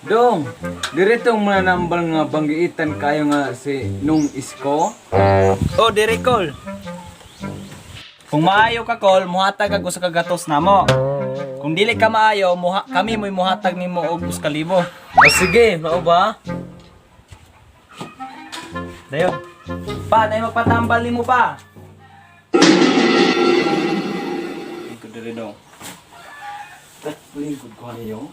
Dong, diretong mananambal nga banggiitan kayo nga si Nung Isko. Oh, dire call. Kung maayo ka call, muhatag kag usa ka gatos namo. Kung dili ka maayo, muha, kami mo'y muhatag nimo og 1,000. O sige, mao ba? Dayon. Pa, nay magpatambal nimo pa. Lingkod diri dong. Lingkod ko kayo.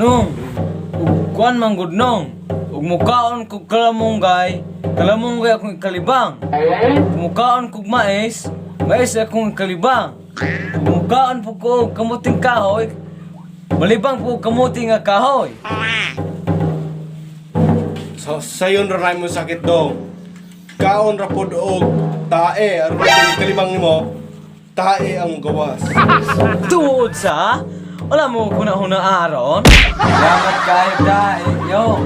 Nung, ug kuan man gud nong. Ug mukaon kog kalamunggay, kalamunggay akong ikalibang. Ug mukaon kog mais, mais akong ikalibang. Ug mukaon pud ko og kamuting kahoy, malibang po og kamuti nga kahoy. So, sayon ra mo sakit dong. Kaon ra pod og tae aron dili kalibang nimo. Tae ang gawas. Tuod sa? Wala mo kuna-huna aron? Salamat kayo da, yo.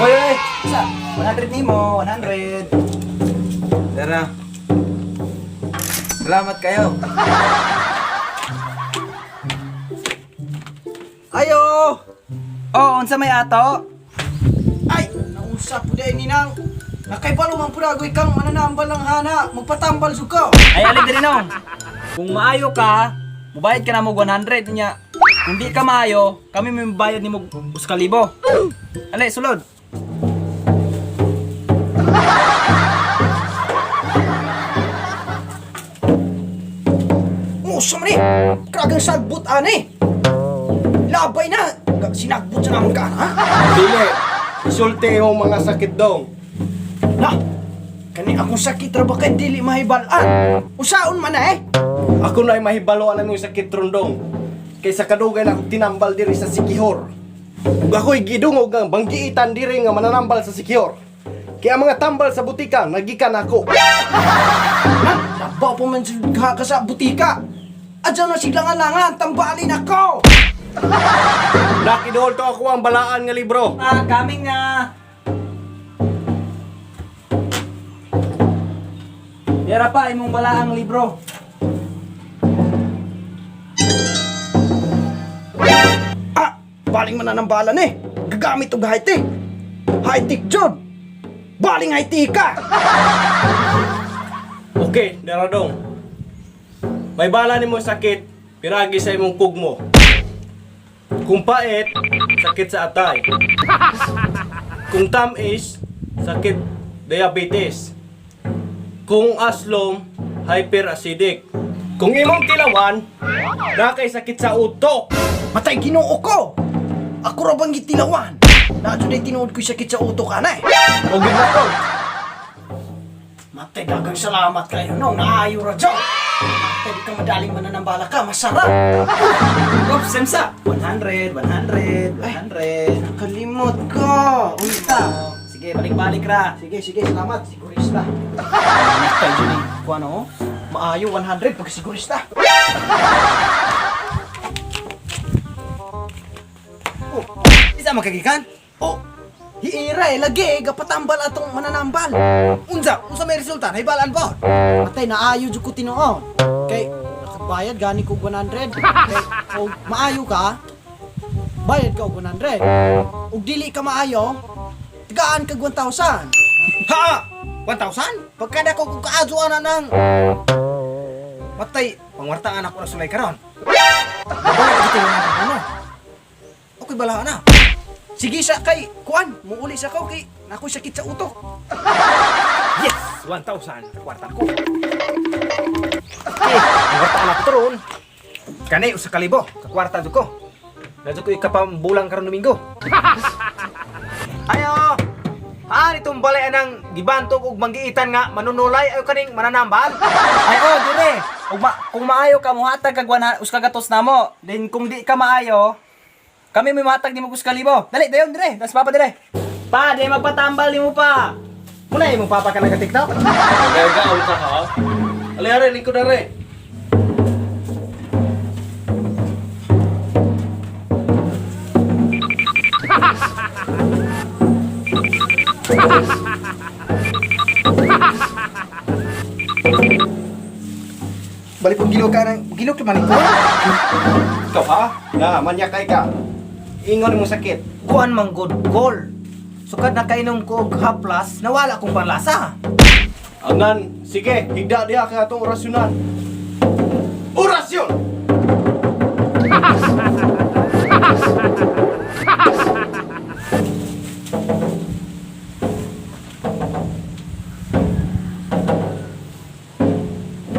Oy, oy, sa 100 nimo, 100. Tara. Salamat kayo. Ayo. Oh, unsa may ato? Ay, nausap po dahil ninang. Nakaibalo man po agoy kang mananambal ng hana. Magpatambal jud ka. Ay, alin diri nong. Kung maayo ka, mubayad ka na mo 100 niya. Kung di ka maayo, kami may mubayad nimo 1,000. Ale, sulod. Musa man eh. Kragang sagbot ani. Labay na. Sinagbot sa namon ka ha? Dili. Isulti imong mga sakit dong. Na. Kani akong sakit ra ba kay dili mahibalaan. Usaon man na eh. Ako na ay mahibalo ang imong sakit ron dong. Kaysa kadugay na akong tinambal diri sa Sikihor. Ug ako'y gidungog ang banggiitan diri nga mananambal sa Sikihor. Kaya ang mga tambal sa butika nagikan ako. Na, labaw po man jud ka sa butika. Adyan na silang alangan, tambalin ako. Nakidool to ako ang balaan nga libro. Ah, coming na. Yara pa imong balaang libro. Ah, baling man na ng balan eh. Gagamit og high-tech. High-tech jud. Baling high-tech ka. Okay, dara dong. May bala nimo sakit, piragi sa imong kugmo. Kung pait, sakit sa atay. Kung tamis, sakit diabetes. Kung aslom, hyperacidic. Kung imong tilawan, nakay sakit sa utok. Matay Ginoo ko. Ako ra bang gitilawan? Na jud ay tinuod ko'y sakit sa utok ana eh. O gid na to. Matay dagang salamat kayo no, naayo ra jud. Matay di ka madaling mananambala ka, masarap. Oops, semsa. 100, 100, 100. Nakalimot ko. Unta. Sige, balik-balik ra. Sige, sige, salamat. Sigurista. Matay jud ni kuan oh. Maayo 100 pag sigurista. Isa makagikan? Oh, hiira eh, lagi eh, gapatambal atong mananambal. Unsa? Unsa may resulta? Nahibalaan ba? Matay, naayo jud ko tinuod. Kay nakabayad gani ko 100. Kay og maayo ka, bayad ka og 100. Og dili ka maayo, tagaan kag 1,000. Ha! 1,000? Pagkada ko kung kaadyo ana nang Matay, pangwarta anak ko na sulay karon. Bayad dito na ano. Okay bala na. Sige sa kay kuan, muuli sa ko kay nakoy sakit sa utok. Yes, 1,000 kwarta ko. Okay, pangwarta anak ko to ron. Kani usa ka libo, kakwarta jud ko. Nadyo ko ikapambulang karon Domingo. Ayo. Ah, itong balay anang gibantog og manggiitan nga manunulay ayo kaning mananambal. Ay oh, dire. Ug kung maayo ka muhatag kag 100 usa ka gatos namo. Then kung di ka maayo, kami may muhatag nimo og 1,000. Dali dayon dire, das papa dire. Pa, di magpatambal nimo pa. Muna imong papa ka naga-TikTok. Gagaon ka ha? Ali are, lingkod are. Balik kong gilok ka nang gilok man ko. Ikaw ha? Na, manyakay ka. Ingon mo sakit. Kuan man good goal. Sukad nakainom ko og haplas, nawala akong panlasa. Angan, sige, higda diha kay atong orasyonan. Orasyon!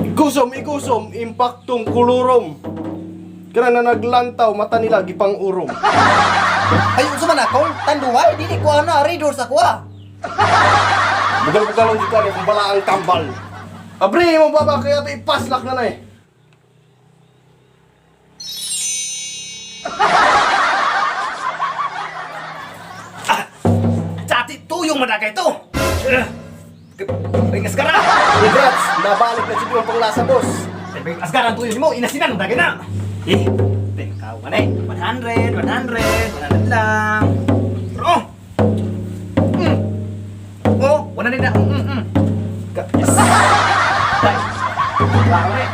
Igusom, igusom, impaktong kulurom. Kana na naglantaw, mata nila gipang urom. Ay, unsa man ako? Tanduay, dili ko ana, reader sa kuha. Bugal-bugalon jud ka ni kung bala ang tambal. Abri mo baba kaya ito ipaslak na na eh. Chati tuyong madagay to. Ring asgara. Congrats! Nabalik na jud yung panglasa, boss. Ring asgara ang tuyo nimo, inasinan dagay na. Eh, tingkaw man eh. 100, 100, 100 lang. Pero. Mm. Oh, 100 na. Yes. Wow, eh.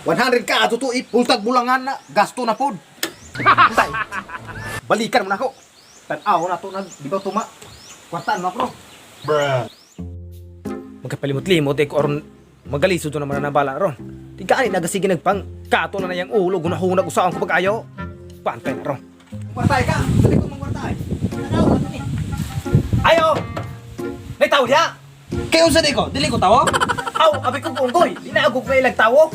100 ka ato to ipultag bulangan na gasto na pod. Tay. Balikan mo na ako. Tan-aw na to nag di ba tuma. Kwartaan mo ako. Magkapalimot-limot eh ko aron magalisod na naman ang bala ron. Di ka ani nagasige nagpang kato na na yang ulo gunahunag usaon ko pag-ayo. Pantay na ron. Kwartay ka. Dali ko mangkwartay. Tan-aw na to ni. Ayo. May tao diha. Kay unsa di ko? Dili ko tawo? Aw, abi ko unggoy. Di na ako may ilag tawo.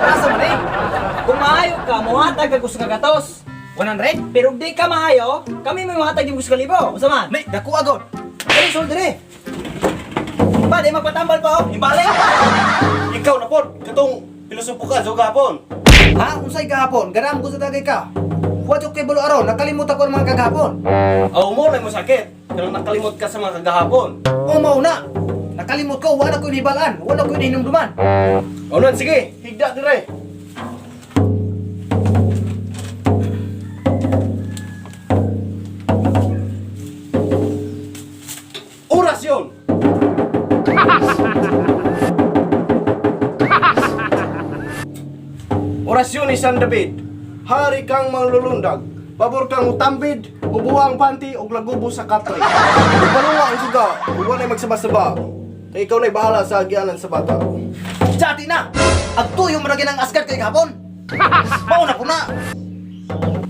Asa man eh? Kung maayo ka, muhatag kag usa ka gatos. 100? Pero di ka maayo, kami may muhatag nimo og 1,000. Unsa man? May dako agod. Dali sol dire. Pa, di magpatambal pa oh. Imbale. Ikaw na pod, katong pilosopo ka sa gapon. Ha? Unsay gahapon? Ganam ko sa tagay ka. Wa jud kay bulo aron, nakalimot ako ang mga kagahapon. Aw mo na mo sakit. Pero nakalimot ka sa mga kagahapon. O mao na. Nakalimot ko, wala ko inibalaan, wala ko inihinumduman. O nun, sige, higda dire. Orasyon! Orasyon ni San David. Hari kang manglulundag. Pabor kang utambid, ubuha ang panty ug lagubo sa katre. Ug balunga ang suga, ug walay magsaba-saba. Kay ikaw na'y bahala sa agianan sa bata. Chati na! Agtuyo mo na ginang askat kay gahapon. Mao na po na.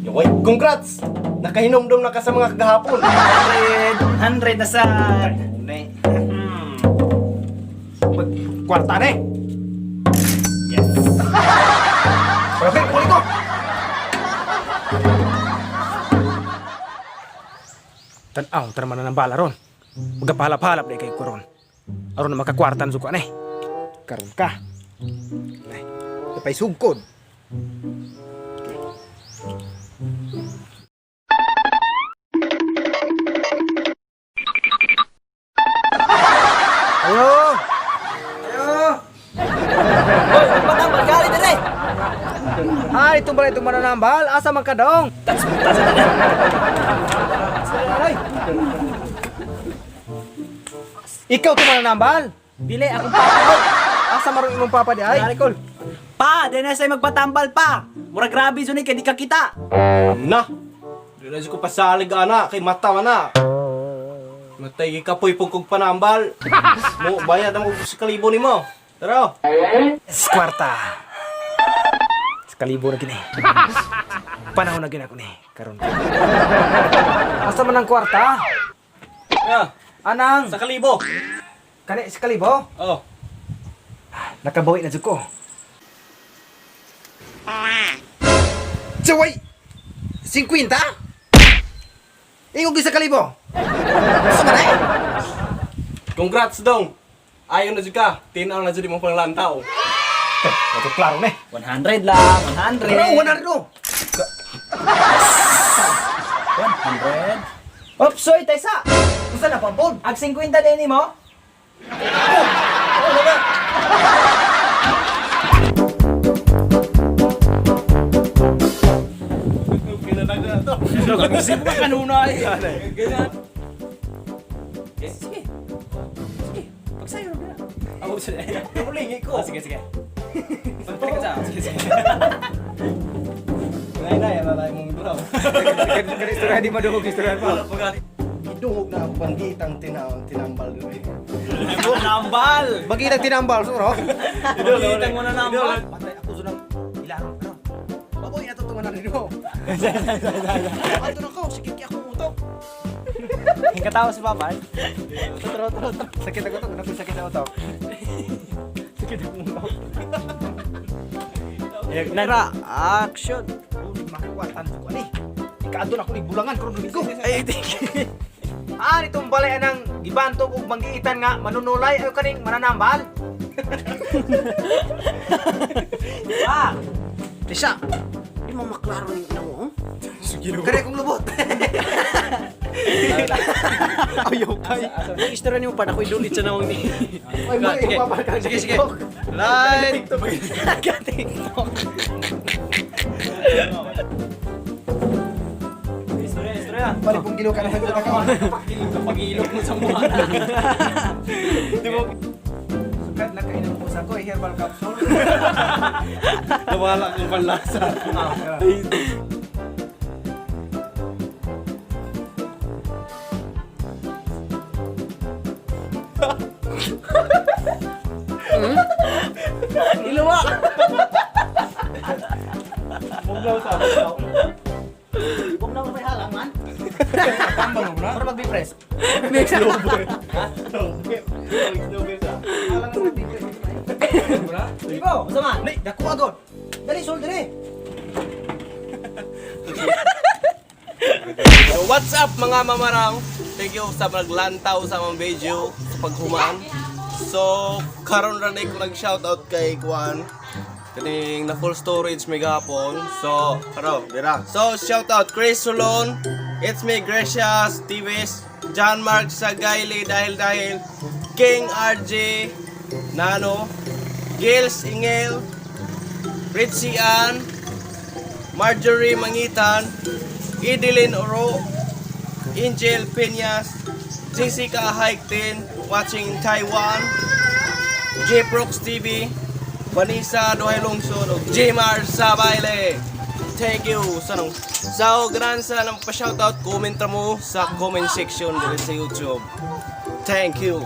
Yaway, congrats! Nakahinomdom na ka sa mga kagahapon. 100, 100 na sa. Kwarta na eh. Yes. Perfect, kulit ko. Tan-aw tara man ang bala ron. Magapalap-halap day kay ko ron. Aron na makakwartan suko ani. Karon ka. Ay, napay sugkod. Ayo! Ayo! Hoy, magpatambal ka ali dire. Ah, ito ba itong mananambal? Asa man ka dong? Ay! Ikaw ito mananambal? Dili akong papa. Asa marong imong papa di ay? Ay, Pa, di na say magpatambal pa. Mura grabe jud ni kay di ka kita. Na! Di na ko pasalig ana, kay mata man na. Matay kapoy pug kog panambal. Mo bayad ang sa kalibo nimo. Tara. Kwarta. Sa kalibo na gini. Panahon na gini ako ni karon. Asa man ang kwarta? Ya, Anang! sa kalibo. Kani sa kalibo? Oh. Nakabawi na jud ko. Tsaway! 50? Ingog sa kalibo? Sa man eh. Congrats dong. Ayo na jud ka. Tinaw na jud imong panglantaw. Ito klaro na eh. 100 lang, 100. Pero 100 oh. 100. Oops, soy, taysa. Unsa na pampon? Ag 50 din mo? Oh, wala. Isip ka kanuna eh. Ganyan. Sige. Sige. Pagsayo na. Ako sige. Ulingi ko. Ah, sige, sige. Pagpalik ka sa. Sige, sige. Nay nay, ana na imong dulaw. Istorya di madungog istorya pa. Gidungog na ako banggiitang tinaw tinambal diri. Nambal. Bagita tinambal suro. Bagitang mo na nambal. Patay ako sa nang ilaro. Ano? Baboy na to 100 mo. Ato na ko, sikit kay akong utok. Hingkatawa si Papa. Tro tro tro. Sakit ako to, naku sakit ako to. Sakit ako to. Tara, action. Makuwatan ko ani. Ikaadto na ako ni bulangan karon Domingo. Ay, Ah, nitong balay anang gibantog og manggiitan nga manunulay ayo kaning mananambal. Ah! Taysa. Di mo maklaro ning ina mo. Oh. Kare kong lubot. Ayaw kay. Ang istorya nimo pa ako'y dulit sa nawong ni. Ay, mo ipapalkan. Sige, sige. Light. TikTok. Istorya, istorya. Balik kong gilo ka na sa ka. Pag-ilok mo sa mukha. Di mo. Sukat na kainom ko sa ko herbal capsule. Nawala akong panlasa. Iluwa. Muglaw sa muglaw. Huwag na may halang man. Para mag-be-press. Alang mo dito. Ibo, unsa man? Nay, dako agod. Dali sul dire. So what's up mga mamarang? Thank you sa maglantaw sa among video sa paghuman. So karon ra ko nag shoutout kay Kuan. Kaning na full storage may gapon. So karon dira. So shoutout Chris Solon, It's me Gracias Tives, John Mark Sagaili dahil dahil King RJ Nano, Gils Ingel, Richie Ann, Marjorie Mangitan, Idilin Oro, Angel Peñas, Jessica Haiktin, watching in Taiwan, J Prox TV, Vanessa Duhay Lungsod, ug Jmar Sabaile. Thank you sa nung So, gran sa nang pa-shoutout, comment ra mo sa comment section dito sa YouTube. Thank you.